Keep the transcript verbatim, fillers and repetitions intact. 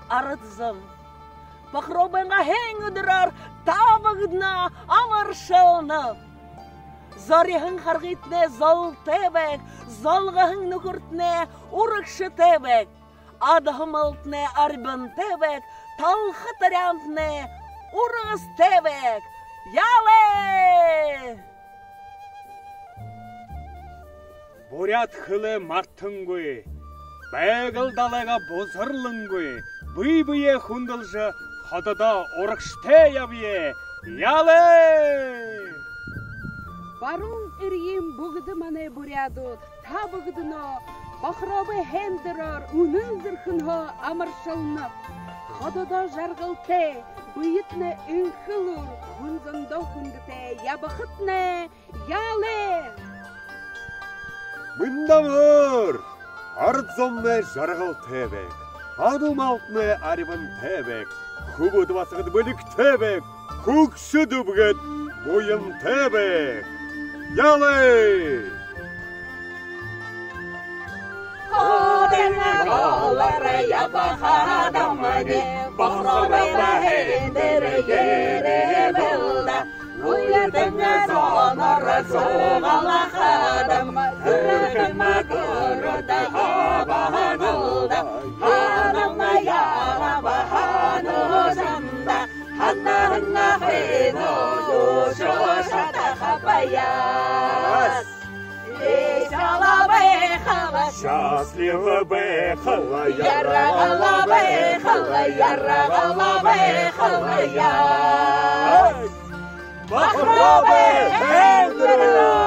Арад зон, Бохоробойнгоо һайндэрөөр та бүгэдэниие амаршалнаб. Зориһон харгытнай золтой байг, золгоһон нүхэртнай урагшатай байг, адаһа малтнай арьбантай байг, талха таряантнай ургасатай байг. Яалай! Буряад хэлээ мартангүй, Байгал далайгаа бузарлангүй, бэе бэеэ хүндэлжэ, хододоо урагшатай ябая. Яалай! Баруун эрьеын бүгэдэ манай буряадууд, та бүгэдэниие Бохоробой һайндэрөөр үнэн зүрхэнһөө амаршалнаб. Хододоо жаргалтай, бэетнай энхэ элүүр, хүн зондоо хүндэтэй ябахатнай. Яалай! Мэндэ амар! Арад зомнай жаргалтай байг, адаһа малтнай арьбантай байг, хүбүүд басагад бэлигтэй байг, хүгшэд үбгэд буянтай байг. Яалай! Ходын голоор ябахадамни, Бохоробойн һайндэр ерээ бэлдэ. Уядан зоноор зугаалхадам, эрхим түрэлтэ абаһан лэ даа. Һанамни ябаһан ушарнда, һанаһан хэнэ юушье шадахагүй яа. Весело байхал, счастливо байхал, яргал байхал, яргал байхал яа. Бохоробой һайндэр!